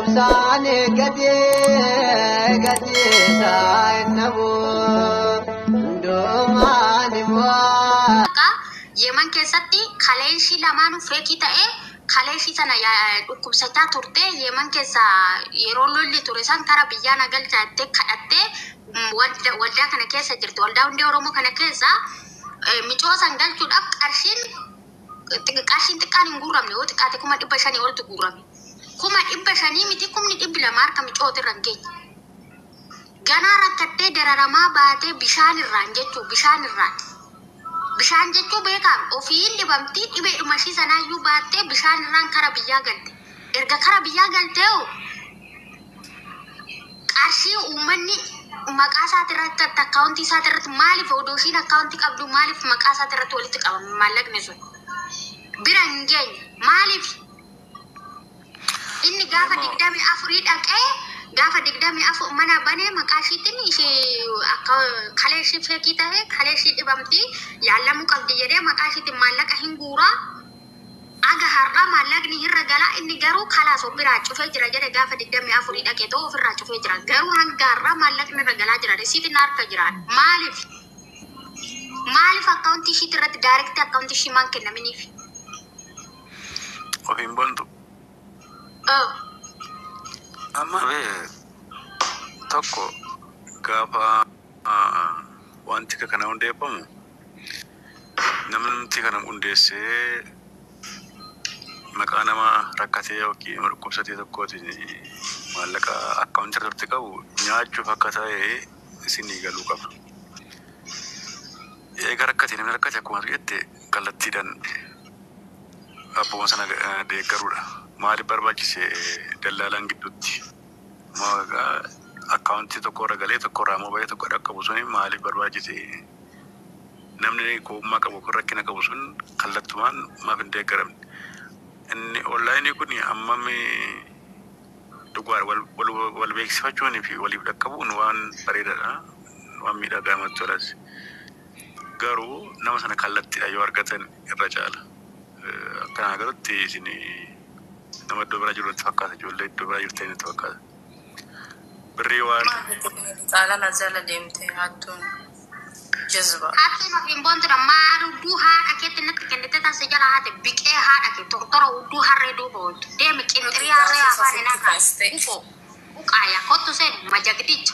Obsaan eeggatee gatii isaa hin dhabu. Hundumaan immoo. Akka Yemen keessatti kaleen ishii lamaanuu fake ta'ee, kalee ishii sana dhukkubsachaa turte. Yemen keessa yeroo lolli ture san kara biyyaa na galchaa jettee kadhattee waldaa kana keessa jirti. Waldaa hundee Oromoo kana keessa micoo san galchuudhaaf qarshiin xiqqaan hin guuramne. Yoo xiqqaate 500,000 oltu guurame. 500,000 miti, 200,000 harka micooti irra hin geenye. Ganaa rakkattee dararamaa baatee bishaan irraan jechuu, bishaan irraan. Bishaan jechuu beekaa, ofiin dhibamtii dhibeedhuma ishii sanaayyuu baattee bishaan irraan kara biyyaa galte. Erga kara biyyaa galtee hoo qarshii uummanni maqaa isaati irratti, akkaawuntii isaati irratti, maaliif odoo ishiin akkaawuntii qabdu maaliif maqaa isaati irratti walitti qabame maallaqni sun? Bira hin geenye. Maaliif? Inni gaafa 24 dhaqee, gaafa 24 mana banee maqaa ishiitiin ishee akka kalee ishii fake ta'e, kalee ishii dhibamtii yaalamuu qabdi jedhee maqaa ishiitiin maallaqa hin guuraa. Aga har'aa maallaqni irra galaa, inni garuu kalaas ofirraa cufee jira jedhe. Gaafa 24 dhaqee ta'u ofirraa cufee jira. Garuu hanga har'aa maallaqni irra galaa jira. Risiitiin harka jira. Maaliif? Maaliif akkaawuntii ishiitti irratti direct akkaawuntii ishii maan kennaminiif? Ofiin boontu. Oh. Amma bee tokko gaafa wanti kana hundeeffamu, namni kana hundeessee maqaa nama rakkatee yookiin nama dhukkubsatee tokkootiin maallaqa akkaawuntii irratti qabu nyaachuuf akka ta'e isinii galuu qaba. Eega rakkate, namni rakkate akkuma jette kallattiidhaan abbuma sana deeggaruudha. Maaliif barbaachise dallaalaan gidduutti? Akkaawuntii tokko irra galee, tokko irraa immoo bahee, tokko dhaqqabu suni maaliif barbaachise? Namni ko'ummaa qabu kun, rakkina qabu sun kallattumaan maaf hin deeggaramne? Inni onlaayinii kun hammam dhugaadha? Wal beeksifachuun fi waliif dhaqqabuun waan bareedaadha. Waan miidhagaa namatti tolas. Garuu nama sana kallattiidhaan yoo argatan irra caala. Akkanaa agarutti isin nama iddoo biraa jiru natti fakkaata. Ijoollee iddoo biraa jirtan natti fakkaata. Birrii waan Caalaa jala deemtee hattuun jazba. Hattuun ofiin boontudha. Maal hudduu haadha keetti natti kennite taasise jala haate biqee haadha kee tortora hudduu harree duuba ooltu. Deemi qinxirii harree afaan hin hakaa. Ufoo. Uqaaya kottu seeni majagdicha.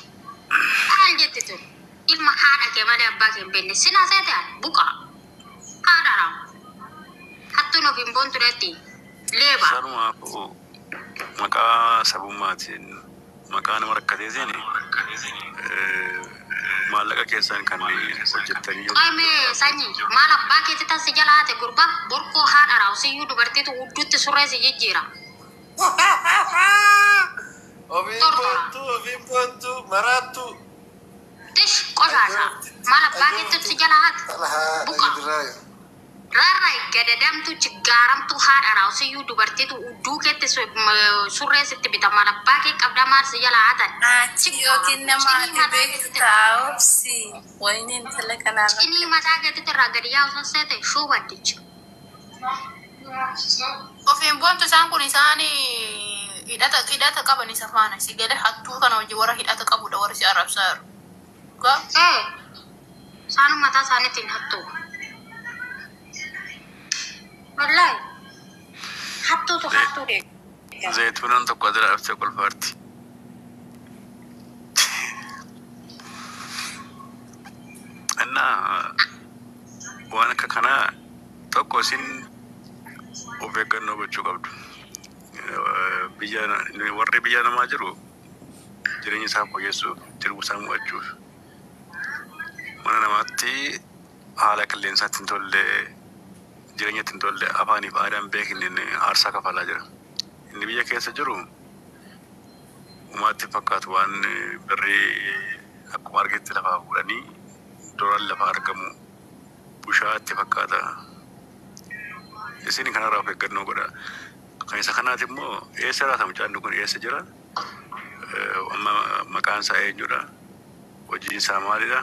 Maal jetti tun? Ilma haadha kee malee abbaa kee hin beekne. Sila seete buqa. Haadha raam. Hattuun ofiin boontudhatti. Leeba. Sanumaafuu maqaa sabummaatiin, maqaa nama rakkateetiin maallaqa keessan kan hojjettanii Qaamee sanyi maal abbaa keetti tas jala haate gurbaa borkoo haadha raawsiyyuu dubartiitu hudduutti surree si jijjiira. Ofiin Tortora. boontu, ofiin boontu, maraattu. Tish qoshasha. Maal abbaa keetti si jala haate? Buqa. Rarraa gadadamtu chigaaramtu haadha raawsiyyuu dubartiitu hudduu keetti surree sitti bita. Maal abbaa kee qabda, maal si jala haatan? Achi yookiin nama ati beektu ta'a obsi. Wayini intala kanaa. Cinii mataa keetti irraa gadi yaa'u sasseete shuubaddicha. Ofiin boontu isaan kun, isaan hidhata qaban isa faana si galee hattuu kana hojii warra hidhata qabudha warri si arrabsaa jiru. Dhugaa. Ee, isaan mataa isaaniitiin hattuu. Wallaahi hattuutu hattuu deema. Zayituunan tokko asirraa dhuftee kolfaarti. Innaa waan akka kanaa tokko isin of eeggannoo gochuu qabdu. Biyya warri biyya namaa jiru jireenya isaa fooyyessuuf, jiruu isaa mo'achuuf mana namaatti haala qilleensaatti hin tolle, jireenya itti hin tolle, afaaniif aadaan beekne aarsaa kafalaa jira. Inni biyya keessa jiru uumaatti fakkaatu waan birrii akkuma argetti lafaa fuudhanii dolaan lafaa argamu bushaatti fakkaata. Isin kanarraa of eeggannoo godha. Kan isa kanaati immoo eessa laata mucaan kun, eessa jira? Amma maqaan isaa eenyudha? Hojiin isaa maalidha?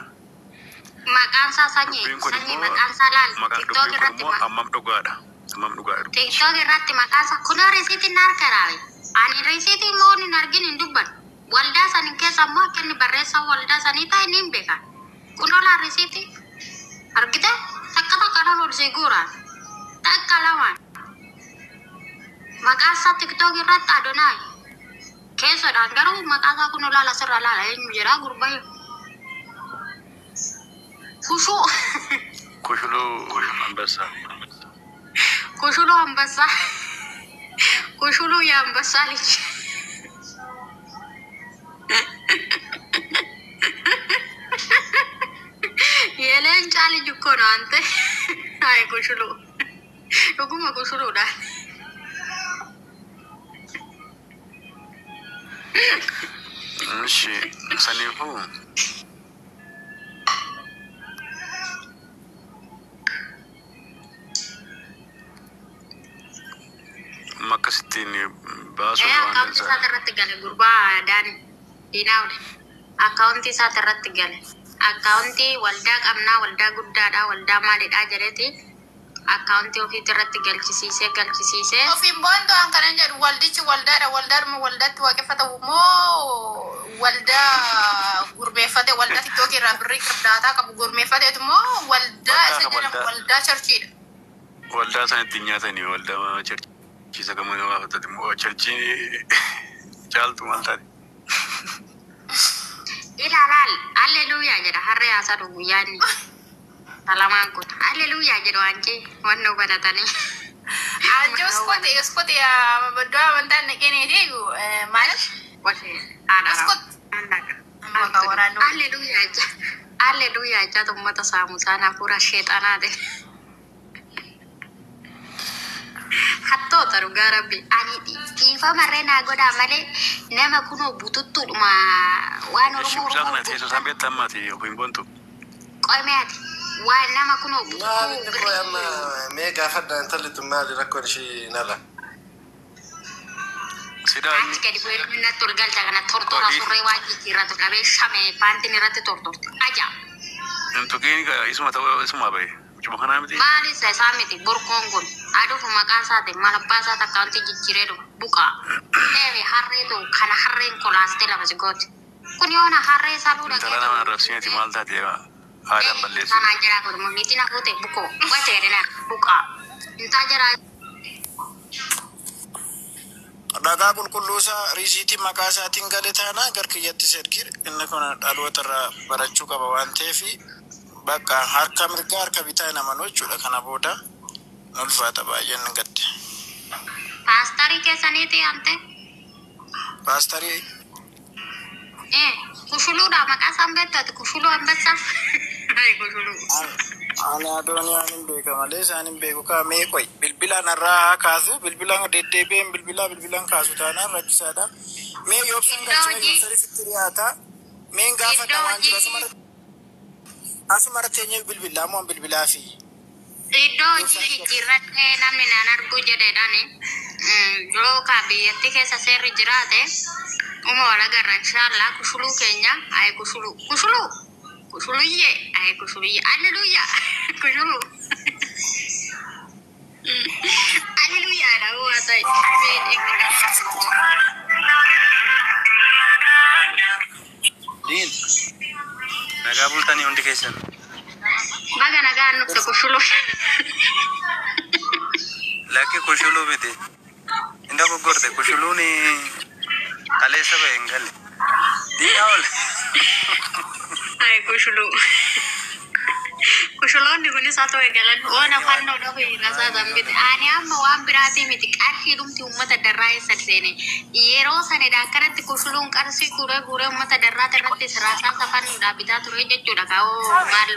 Maqaan isaa sanyii Dubbiin kun sanyii immoo maqaan isaa laal maqaan TikTok dubbiin kun irratti immoo hammam dhugaadha? Hammam dhugaadha dubbichi? TikTok irratti maqaan isaa kunoo risiitiin na harka raawe. Ani risiitii immoo ni hin argin hin dubbadhu. Waldaa sanii keessa immoo akka inni barreessaa waldaa sanii ta'e ni hin beekan. Kunoo laa risiitii argite takka takka dhaan ol sii guuraan takka lamaan maqaa isaa TikTok irratti Adonaay keessodhaan garuu maqaa isaa kunoo laala sirra laala eenyu jedhaa gurbaa kushuu Kushuluu Ambassaa. Kushuluu Ambassaa kushuluu የአንበሳ ልጅ የሌንጫ ልጅ እኮ ነው አንተ። አይ ኩሽሉ dhuguma kushuluudha. Ishi saniifuu amma akkasittiin baasuun waan Akkaawuntii dansaadha. isaati irratti gale gurbaa Daani Diinaawle. Akkaawuntii isaati irratti gale. Akkaawuntii waldaa qabnaa waldaa guddaadha waldaa maalidhaa jedheeti akkaawuntii ofiitti irratti galchisiisee galchisiisee Ofiin boontu an kanan jedhu waldichi waldaadha. Waldaadhuma waldaatti waaqeffatamu moo waldaa gurmeeffate waldaa tiktookii irraa birrii daataa qabu gurmeeffateetu moo waldaa Waldaa isa ka jedhamu waldaa waldaa charchiidha. waldaa isaan ittiin nyaatanii waldaa charchiisa gamoo nama gaafatati immoo charchii caaltu maal taate? ilaalaal alleluuyaa jedha harree haasadu guyyaa inni salamaan kun alleluuyaa jedhu anchi wanno banatanii. Achi uskuti uskuti iddoo amantaan naqeneeti ማለት uskut maqaa waraanoo. Alleluuyaa jecha alleluuyaa jecha uummata saamusaan hafuura sheexanaati. Hattoota dhugaa rabbi ani dhiifamarree naa godhaa malee nama kunoo bututtuudhuma waan Ishi Oromoo mucaa Oromoo kana teessoo isaan beektaa ammaati ofiin boontu. qomeati waan nama kunoo Maal bututtuu inni koo amma birrii mee gaafadha intalli tun maali rakkoon ishii narra? Sidaa inni achi gadi bu'ee natti ol galcha kana tortora qodii surree waan jijjiirratu dhabee shame paantiin irratti tortorte ajaa'ib. namtokkeen isuma ta'uu isuma bahe mucuma kanaa miti. Maal isa isaa miti borkoon kun aduufu maqaa isaati maal abbaa isaati akkaawuntii jijjiiree dhufu buqaa. Deemi harreetu kana harreen kolaaste lafa si gooti. Kun yoona harree saluu Intala dhaqeetu nama arrabsineeti maal taate aadaan balleessu. sanaan jedhaa kun mummiitiin hafuute bukoo wacha jedhina buqaa. Intaa jedhaa Dhagaa qulqulluu isaa riisiitii maqaa isaatiin gale taanaan gar kiyyatti sergir inni kun dhaloota irraa barachuu qaba waan ta'eef bakka harka mirgaa harka bitaa hin amanu jechuudha. Kana booda ni ulfaata baay'een ni gadde. paastarii keessaniiti ante. Paastarii Kushuluudha maqaa isaan beektu kushuluu ambassaa. Ay kushuluu. Ani adooniyaan hin beeka malee isaan hin beeku kaa mee qoy bilbilaan irraa haa kaasu bilbilaan deddeebi'een bilbilaa bilbilaan kaasu taanaan rakkisaadha. Mee yoobsan Iddoo galchina hojii yoobsanii sitti dhiyaata. Meen gaafadha iddoo waan jiru hojii asuma irratti eenyu bilbilaa moo bilbilaa fi Iddoo hojii yoobsan jijjiirrattee namni naan arguu jedheedhaani yookaan biyyattii keessa seerri jiraate uma wal agarra inshaallaa kushuluu keenya ayi kushuluu kushuluu kushuluyyee ayi kushuluyyee alleluuyaa kushuluu alleluuyaa dha waa ta'e. Diin nagaa bultanii hundi keessan. Baga nagaan dhufte kushuluu. Lakki kushuluu miti. Inda goggorte kushuluun kaleessa ba'e hin galle. Diinaa ol. Ayi kushuluu. Kushuloonni kunis haa ta'u eegalan oona fannoo dhabe rasaa zambite. Ani amma waan biraatii miti qarshii dhumti uummata darraa eessa seene. Yeroo sanidha akkanatti kushuluun qarshii guuree guuree uummata darraa irratti rasaa safannuudhaa bitaa ture jechuudha. Kaa'oo maal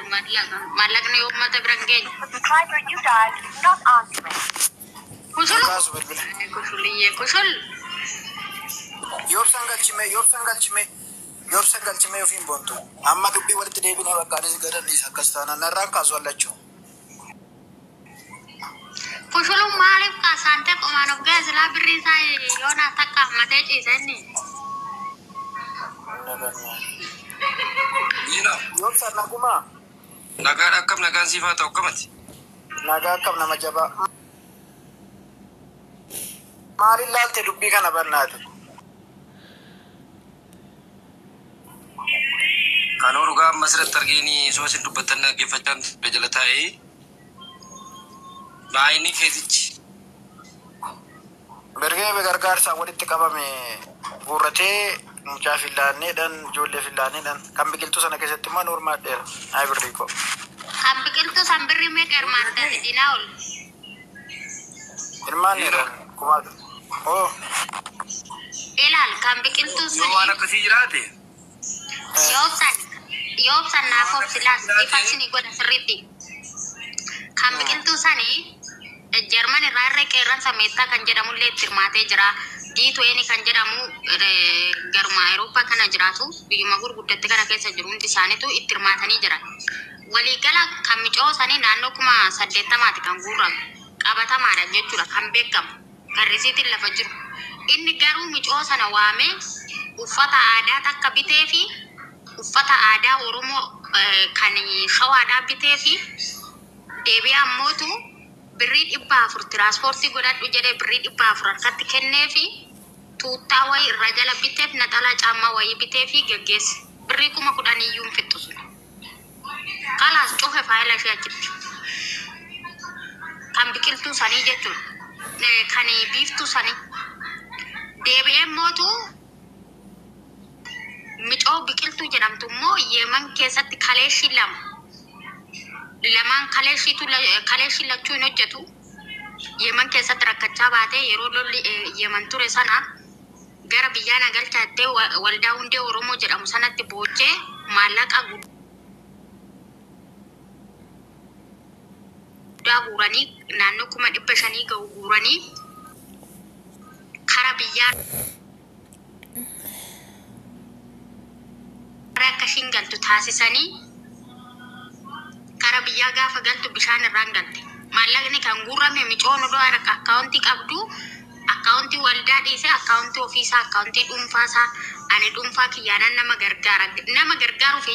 maallaqni uummata bira hin geenye. Kushulu. kaasu bilbila. Kushuliyyee kushul. Yoobsan galchime yoobsan galchime yoobsan galchime ofiin boontu amma dubbii walitti deebinee bakka anis gada dhiisa akkas taanaan narraan kaasu allachuu. Kushuluun maaliif kaasaantee qomaan of ga'e silaa birrii isaa yoona takka hammatee ciise inni. Diina Yoobsan nagumaa Nagaan akkam nagaan siif haa ta'u akkamati. nagaa akkam nama jabaa. Maaliin laalte dubbii kana barnaatu? Kan dhugaa amma asirratti argeen soo isin dubbattan dhaggeeffachaan ture jala taa'ee baay'inni keetichi. Birgee gargaarsaan walitti qabame guurratee mucaa fillaanneedhaan ijoollee fillaanneedhaan kan biqiltuu sana keessatti immoo normaadheera. Naa birrii koo. Kan biqiltuu san birrii meeqa hirmaattate dinaa ol? Hirmaanneedhaan kumaa. Oo. Ilaal kan biqiltuu Yoo waan suni akkasii jiraate yoobsan yoobsan naaf obsilaas ifasini godha sirriitti. Kan biqiltuu sanii Jarman irraa irra qeerransa meettaa kan jedhamullee itti hirmaatee jira. D20 kan jedhamu garuma Awurooppaa kana jiraatu biyyuma gurguddatte kana keessa jiru hundi isaaniitu itti hirmaatanii jiran. Waliigala kan micoo sanii naannoo 80,000ti kan guurramu qabatamaadha jechuudha kan beekamu kan risiitiin lafa jiru. Inni garuu micoo sana waamee uffata aadaa takka bitee fi uffata aadaa Oromoo kan shawaadhaa bitee fi deebi'ee ammootu birrii 400 tiraanspoortii godhadhu jedhee birrii 400 harkatti kennee fi tuuttaa wayii irra jala biteef naxalaa caammaa wayii bitee fi geggeesse. Birrii 10,000 iyyuu hin fixxu sun. Kalaas cufe faayila ishee achitti. Kan biqiltuu sanii jechuudha. Kan biiftuu sanii. Deebi'ee mootu micoo biqiltuu jedhamtu immoo Yeeman keessatti kaleeshii lama. Lamaan kaleeshiitu kaleeshii lachuu hin hojjetu. Yeeman keessatti rakkachaa baatee yeroo lolli Yeeman ture sana gara biyyaa na galchaattee waldaa hundee Oromoo jedhamu sanatti boochee maallaqa guddaa guuranii naannoo 500,000 ga'u guuranii kara biyyaa akka ishiin galtu taasisanii kara biyyaa gaafa galtu bishaan irraan galte. Maallaqni kan guurame micoon odoo akkaawuntii qabdu akkaawuntii waldaa dhiisee akkaawuntii ofiisaa akkaawuntii dhuunfaasaa ani dhuunfaa kiyyaanan nama gargaara. Nama gargaaruuf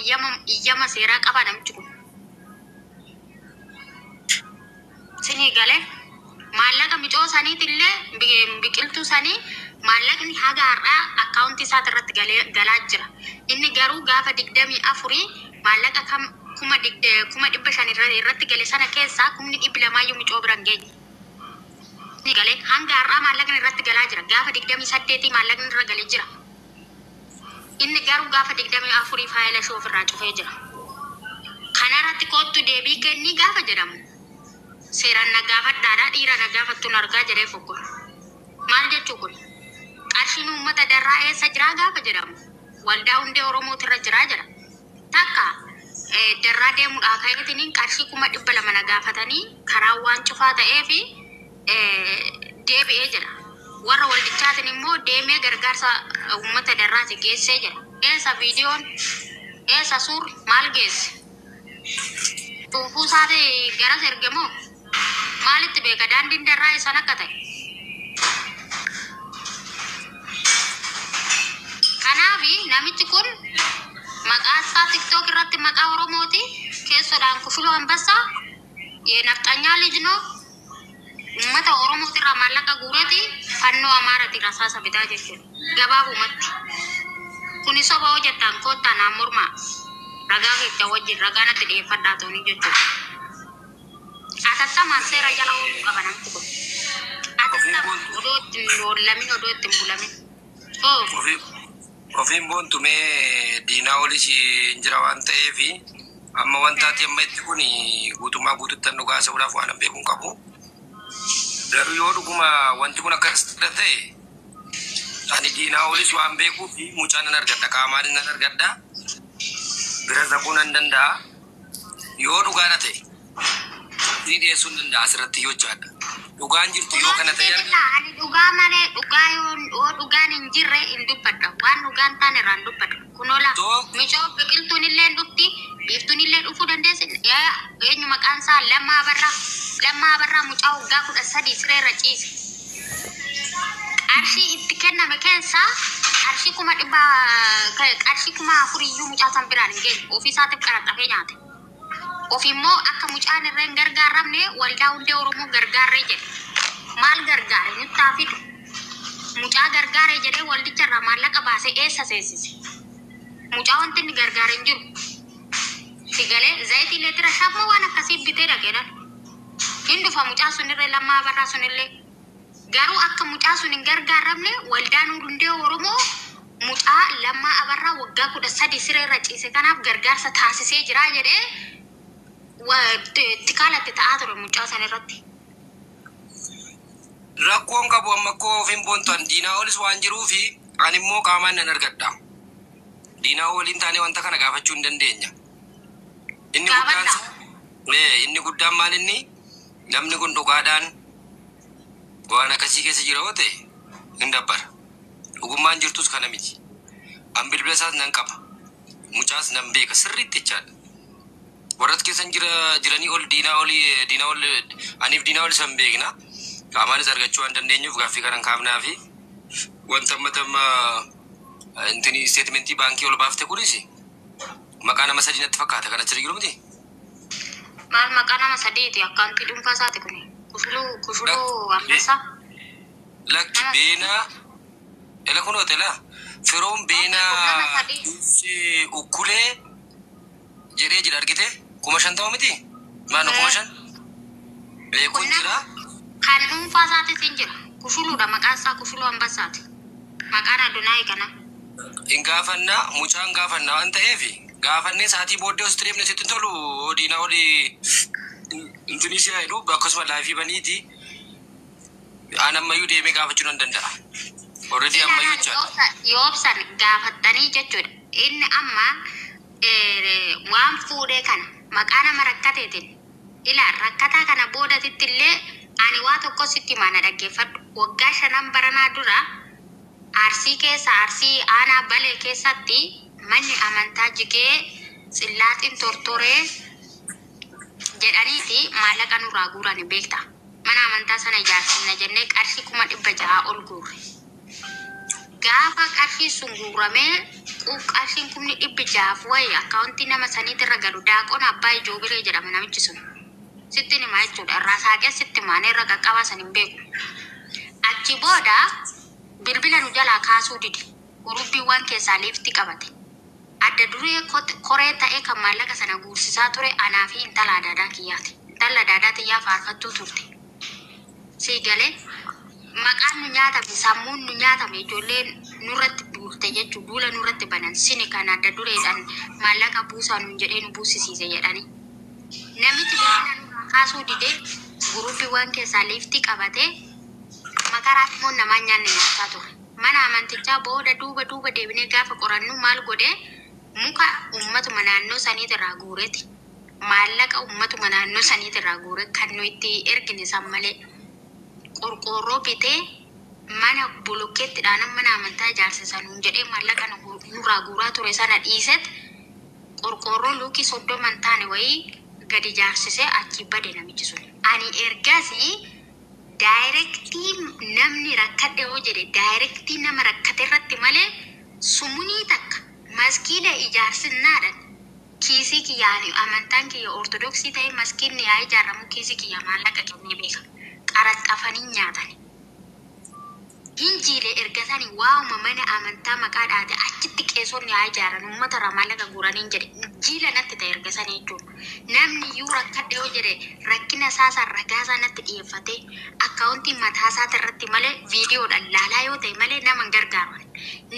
iyyama seeraa qaba namichi kun. Sinii galee maallaqa micoo saniitillee biqiltuu sanii maallaqni haga har'aa akkaawuntii isaati irratti galaa jira. Inni garuu gaafa 24 maallaqa kam 500,000 irratti gale sana keessaa 200,000 micoo bira hin geenye. Ni galee hanga har'aa maallaqni irratti galaa jira. Gaafa 28 maallaqni irra galee jira. Inni garuu gaafa 24 faayila ishee ofirraa cufee jira. Kanarratti kottu deebii kennii gaafa jedhamu seeraan na gaafadhaadhaa dhiira na gaafattuun argaa jedhee fokkora. Maal jechuu kun? Qarshiin uummata darraa eessa jiraa gaafa jedhamu waldaa hundee Oromootirra jiraa jedha. Takka darraa deemuudhaa ka'eetiniin qarshii 200,000 na gaafatanii karaa waan cufaa ta'ee fi deebi'ee jedha. Warra waldichaatiin immoo deemee gargaarsa uummata darraati geessee jedha. Eessa viidiyoon? Eessa suurri? Maal geesse? Cuufuu isaati garas erge moo? Maalitti beeka daandiin darraa isaan akka ta'e? Kanaaf namichi kun maqaa isaa TikTok irratti maqaa Oromooti. Keessodhaan kushuloo ambassaa nafxanyaa lijnoo uummata Oromootirraa maallaqa guureeti fannoo Amaaratiin rasaasa bitaa jechuudha. Gabaabumatti. Kuni soba hojjettaan koottaa naan mormaa. Ragaa keessa wajjin ragaa natti dhiyeeffadhaa ta'anii jechuudha. Atattamaan seera jala ooluu qaba namti kun. Atattamaan odoo ittiin oollamin odoo ittiin bulamin. Oo. Ofiin boontumee diinaa olis hin jira waan ta'eef amma wanta ati amma itti kun guutummaa guututti dhugaa sa'uudhaaf waan hin beekuun qabu. Garuu yoo dhuguma wanti kun akkas ta'e ani diinaa olis waan beekuuf mucaa nan argadha qaamaan nan argadha bira dhaquu nan danda'a. Yoo dhugaadha ta'e ni dhiyeessuu nan danda'a asirratti yoo jaadha. Dhugaan jirtu yoo kana ta'e Kunuunsi ani dhugaa malee dhugaa yoo dhugaan hin jirre hin dubbadha. Waan dhugaan taane irraa hin dubbadha. Kunola micoo biqiltuun illee dhufti biiftuun illee dhufuu dandeessi. Eenyu maqaan isaa Lammaa Abarraa. Lammaa Abarraa mucaa waggaa 13 sireerra ciise. Qarshii itti kenname keessaa qarshii 100,000 qarshii 4,000 iyyuu mucaa san biraan hin geenye. Ofii isaatiif qaraxafee nyaate. Of immoo akka mucaan irra hin gargaaramne waldaa hundee Oromoo gargaarree jedhe. Maal gargaare nutti haa fidu. Mucaa gargaaree jedhee waldicha irraa maallaqa baasee eessa seensise? Mucaa wanti inni gargaara hin jiru. Si galee zayitii leetira shammoo waan akkasii bitee dhaqeedha. Hin dhufa mucaa sunirree Lammaa Abarraa sunillee. Garuu akka mucaa sun hin gargaaramne waldaan hundee Oromoo mucaa Lammaa Abarraa waggaa 13 siree irra ciise kanaaf gargaarsa taasisee jira jedhee tikaalatti ta'aa ture mucaa san irratti. Rakkoon qabu amma koo ofiin boontu an diinaa olis waan jiruufi ani immoo qaamaan nan argadha. Diinaa waliin taanee wanta kana gaafachuu hin dandeenya. Inni guddaan Gaafadha. Inni guddaan maal inni namni kun dhugaadhaan waan akkasii keessa jira yoo ta'e hin dabbara. Dhugummaan jirtus kana miti. An bilbila isaas nan qaba. Mucaas nan beeka sirriitti jechaadha. Warra as keessan jira jiranii ol diinaa olii diinaa ol aniif diinaa ol san beekna. Qaamaanis argachuu waan dandeenyuuf gaaffii kanan kaafnaa fi wanta amma tamma intini statementii baankii ol baafte kunis maqaa nama sadii natti fakkaata kan achi jiru miti. Maal maqaa nama sadiiti akkaantii dhuunfaa isaati kuni. Kushuluu kushuluu Ambassaa. Lakki Nama beenaa ela kunoo tela firoon Okay, kun nama beenaa sadii. dursee ukkulee jedhee jira argite 50,000 miti maano kuma shan Kun kun nama jira. kan dhuunfaa isaatis hin jira. Kushuluudha maqaan isaa Kushuluu Ambassaati. Maqaan Adunaay kana. Hin gaafannaa mucaan gaafannaa waan ta'eef gaafannee sa'aatii booddee os tireefne sitti hin tolu diinaa olii intini si jedhu akkasuma laafii baniiti an ammayyuu deemee gaafachuu nan danda'a. Already ammayyuu jechaadha. Yoo obsan gaafattanii jechuudha. Inni amma waan fuudhee kana maqaa nama rakkateetiin ilaa rakkataa kana boodatitti illee ani waa tokko sitti himaa na dhaggeeffadhu. Waggaa shanan baranaa dura Arsii keessa Arsii aanaa Balee keessatti manni amantaa jigee tsillaaxiin tortoree jedhaniiti maallaqa nurraa guurani beekta. Mana amantaa sana ijaarsifna jennee qarshii 600,000 ol guurre. Gaafa qarshii sun guuramee qarshiin 600,000 wayi akkaawuntii nama saniitirra galu daaqoon abbaa ijoobiree jedhama namichi sun. Sitti himaa jechuudha. Irraa saaqee sitti himaa irra qaqqabaa san hin beeku. Achi booda bilbila nu jalaa kaasuu dide. Gurubbiiwwan keessaa liifti qabate. Adda duree koree ta'ee kan maallaqa sana guursisaa ture anaa fi intala adaadaa kiyyaati. Intala adaadaa kiyyaa faarfattuu turte. Sii galee maqaan nu nyaatame sammuun nu nyaatame ijoolleen nurratti duulte jechuun duula nurratti banan sini kan adda dureedhaan maallaqa buusaa nuun jedhee nu buusisiise jedhanii. Namichi bilbila nurraa kaasuu didee gurubbiiwwan keessaa liiftii qabatee makaraa immoo namaan nyaanne nyaachaa ture. Mana amantichaa booda duuba duuba deebinee gaafa qorannu maal godhee muka uummatuma naannoo saniitirraa guureeti. Maallaqa uummatuma naannoo saniitirraa guure kan nu itti ergine san malee qorqoorroo bitee mana bolokkeettidhaan mana amantaa ijaarsisan nuun jedhee maallaqa nurraa guuraa ture sana dhiiset qorqoorroo luukii 30 hin taane wayii gadi ijaarsisee achi bade namichi sun. Ani ergasii daayirektii namni rakkadhe yoo jedhe daayirektii nama rakkate irratti malee sumunii takka maskiida ijaarsinnaadhaan kiisii kiyyaani amantaan kiyya ortodoksii ta'e maskiinni yaa ijaaramu kiisii kiyya maallaqa kennee beeka. Qaraxxafanii nyaatan. Hinjiilee erga sani waa'uma mana amantaa maqaa dhaate achitti qeesonni haa ijaaran uummata irraa maallaqa guuranii hin jedhe jiila natti ta'e erga sani jechuudha. Namni iyyuu rakkadhe yoo jedhe rakkina isaa san ragaa isaa natti dhiyeeffate akkaawuntii mataa isaati irratti malee viidiyoodhaan laalaa yoo ta'e malee nama hin gargaaru.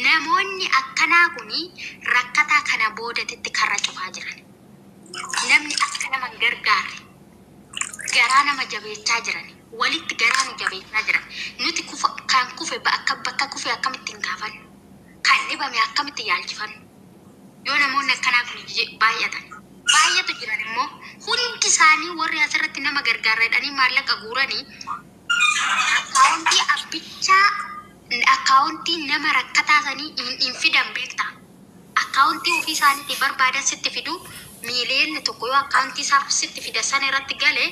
Namoonni akkanaa kuni rakkataa kana boodatitti karra cufaa jiran. Namni akka nama hin gargaarre garaa nama jabeechaa jiran walitti garaa nu jabeechaa jiran nuti kufa kan kufe akka bakka kufe akkamitti hin kaafannu kan dhibame akkamitti yaalchifannu yoo namoonni akkanaa kun baay'atan baay'atu jiran immoo hundi isaanii warri asirratti nama gargaarradhanii maallaqa guuranii akkaawuntii abbichaa akkaawuntii nama rakkataa sanii hin fidan beektaa. Akkaawuntii ofii isaaniitii barbaadan sitti fidu miiliyoonni tokko yoo akkaawuntii isaaf sitti fida sana irratti galee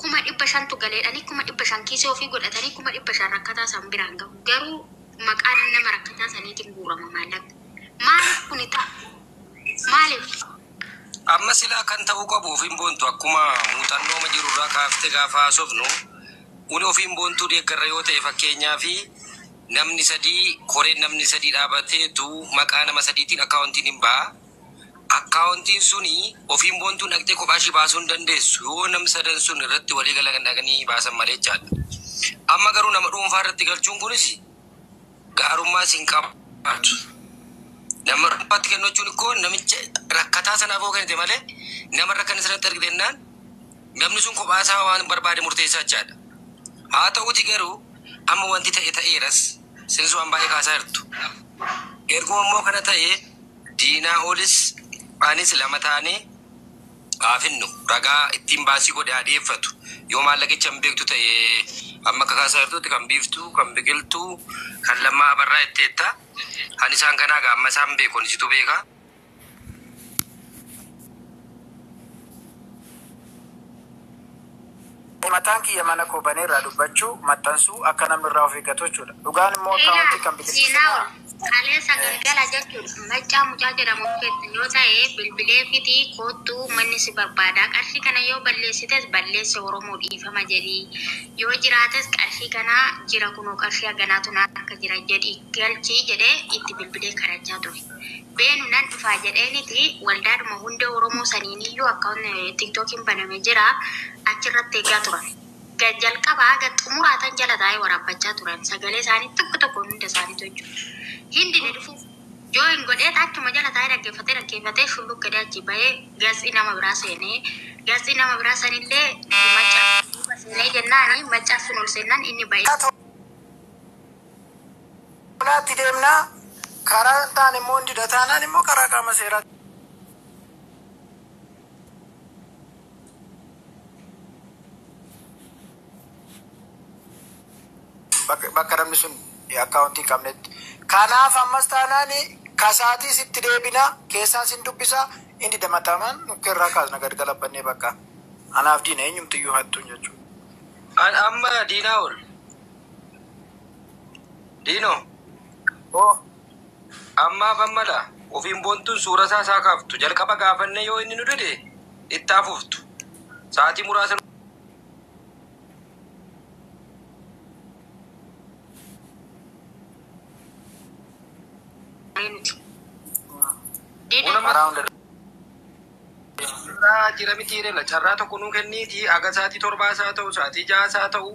500,000tu galeedhanii 500,000 kiisii ofii godhatanii 500,000 rakkataa san biraan gahu. Garuu maqaan nama rakkataa saniitiin guurama maallaqni. Maaliif kuni ta'a? Maaliif? Amma silaa kan ta'uu qabu ofiin boontu akkuma muuxannooma jirurraa kaaftee gaafa haasofnu uni ofiin boontuu deeggarra yoo ta'e fakkeenyaa fi Namni sadii koreen namni sadii dhaabateetu maqaa nama sadiitiin akkaawuntiin hin ba'a. Akkaawuntiin suni ofiin boontuun dhaqxee kophaa ishii baasuu hin dandeessu. Yoo namni sadan sun irratti walii galan dhaqanii baasan malee jechaadha. Amma garuu nama dhuunfaa irratti galchuun kunis gaarummaa siin qabaatu. Nama dhuunfaatti kennu jechuun ikkoo namicha rakkataa sanaaf yoo kennite malee nama rakkana sanatti argite jennaan namni sun kophaa isaa waan barbaade murteessaa jechaadha. Haa ta'uti garuu amma wanti ta'e ta'eeras isinis waan baay'ee kaasaa jirtu. Erguma immoo kana ta'e diinaa olis anis lama taanee haa finnu ragaa ittiin baasii godhe haa dhiyeeffatu. Yoo maallaqicha hin beektu ta'e amma akka kaasaa jirtutti kan biiftuu, kan biqiltuu, kan lammaa abarraa jetteetta. Kan isaan kanaa gaa amma isaan beeku isitu beeka. Mataan kiyya mana koo banee irraa dubbachuu maxxansuu akka namni irraa of eeggatu jechuudha. Dhugaan immoo Seenaa akkaawuntii kan biqiltuu seenaa sanaa ol kaleessa galgala jechuudha. Maccaa mucaa jedhamu keessa yoo ta'e bilbilee fitii koottuu manni si barbaada. Qarshii kana yoo balleessites balleesse Oromoo dhiifama jedhi. Yoo jiraates qarshii kana jira kunoo qarshii haganaatu na akka jira jedhi galchii jedhee itti bilbilee kadhachaa ture. Beenu nan dhufaa jedheeniti waldaadhuma hunda Oromoo saniiniyyuu akka tiktookiin baname jira achirratti eegaa turan. Jalqabaa gad xumuraatan jala taa'ee waraabbachaa turan. Sagalee isaanii tokko tokko hunda isaaniitu jechuudha. Hindi ni dhufu. Yoo hin godhee achuma jala taa'ee dhaggeeffatee dhaggeeffatee shulluq gadee achi bahee gatsii nama biraa seenee gatsii nama biraa sanillee maccaa duuba seenee jennaani maccaa sun ol seennaan inni bahee. Tolaatti deemnaa karaa hin taane immoo hin dida taanaan immoo karaa qaama seeraa. Bakka namni sun akkaawuntii hin qabnetti. Kanaaf ammas taanaan kasaatii sitti deebinaa keessaan sin dubbisaa inni damatamaan nukkeerraa kaasna gad galabbannee bakka. Anaaf diina eenyumtiyyuu hattuun jechuudha. An amma diinaa ol. Diinoo Oo ammaaf ammadha. Ofiin boontuun suura isaa isaa kaaftu. Jalqaba gaafannee yoo inni nu dide itti hafuuftu. Sa'aatii muraasa nuti. Diina Una karaa hunda carraa jira miti jedhela. Carraa tokko nuu kenniiti haga sa'aatii torbaas haa ta'u sa'aatii ja'as haa ta'u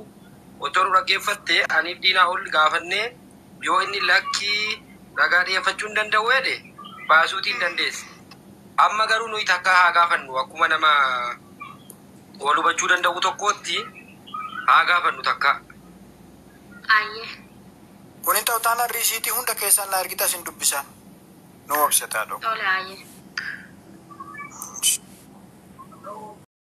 otoo nu dhaggeeffatte aniif diinaa ol gaafannee yoo inni lakkii ragaa dhiyeeffachuu hin danda'u jedhe baasuutii hin dandeesse. Amma garuu nuyi takka haa gaafannu akkuma nama wal hubachuu danda'u tokkootti haa gaafannu takka. Ayyee. Kun hin ta'u taanaan riisiitii hunda keessaan na argita sin dubbisan. Nu obsataa dhoo. Tole ayyee.